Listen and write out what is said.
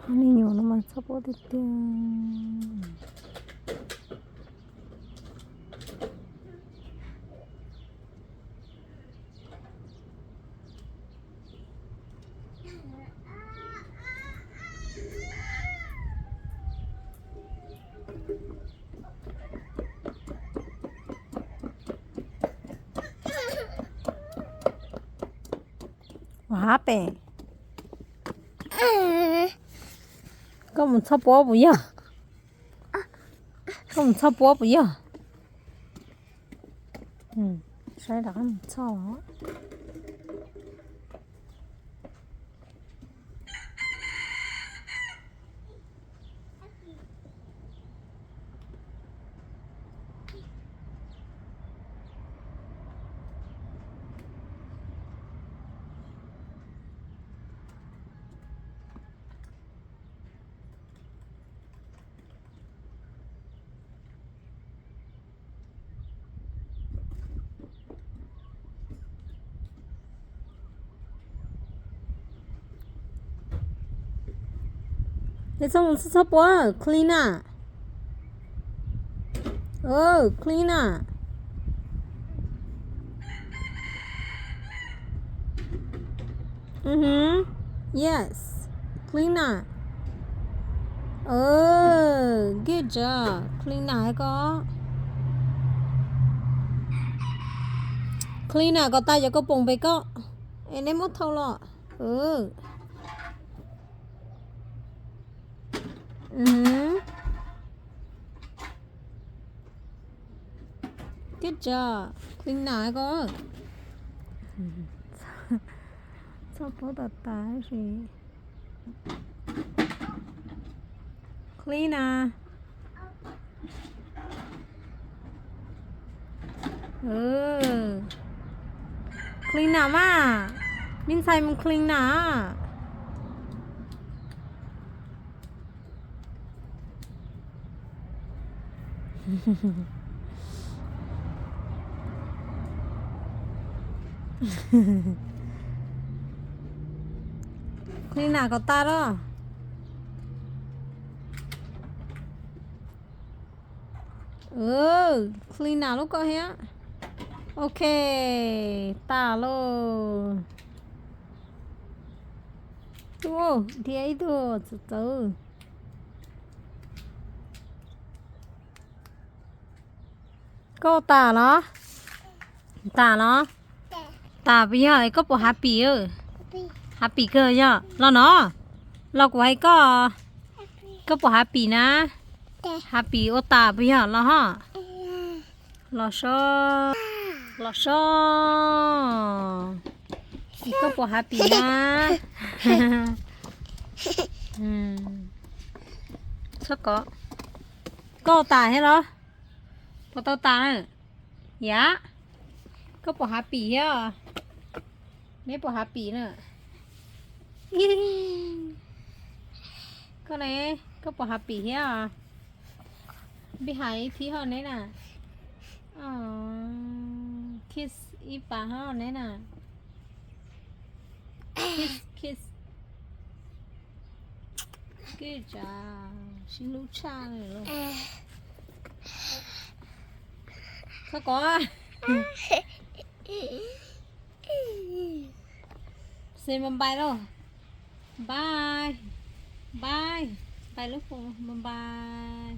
Ob me nyuam no mas txhob puab tiag tiag. Ua hab pem. Koj mus txhob puab puas yog? Koj mus txhob puab puas yog? Saib rov qab mus txhob. Es txhob mus txhob puab, clean up. Clean up. Yes. Clean up. Good job. Clean up hais koj. Clean up kom tas cov kauj poom pem koj. Es neb muab thau los. Good job. Clean up hais koj. Txhob puab tas tas sis. Clean up. Clean up mas. Me ntxhais mus clean up. Clean up kom tas los. Clean up lub koj thiab. Ok, tas lauj. Ua, dhia ib tug txawv txawv. Koj tas los? Tas los? Tas puas yog? Koj puas happy? Happy kawg yog? Los no, los kuv hais koj, koj puas happy na? Happy ua tas puas yog? Los ho. Los so, los so. Koj puas happy na? Txhob kov. Koj tas thiab los? Puas tau tas na? Yam, koj puas happy thiab? Neb puas happy na? Koj ne, koj puas happy thiab? Npij hais ib thib ho neb na. Kiss ib pas ho neb na. Kiss, kiss. Good job, sib hlub tshaj li lauj. Koj kov. Say bye bye lauj. Bye. Bye. Bye lub foos, bye bye.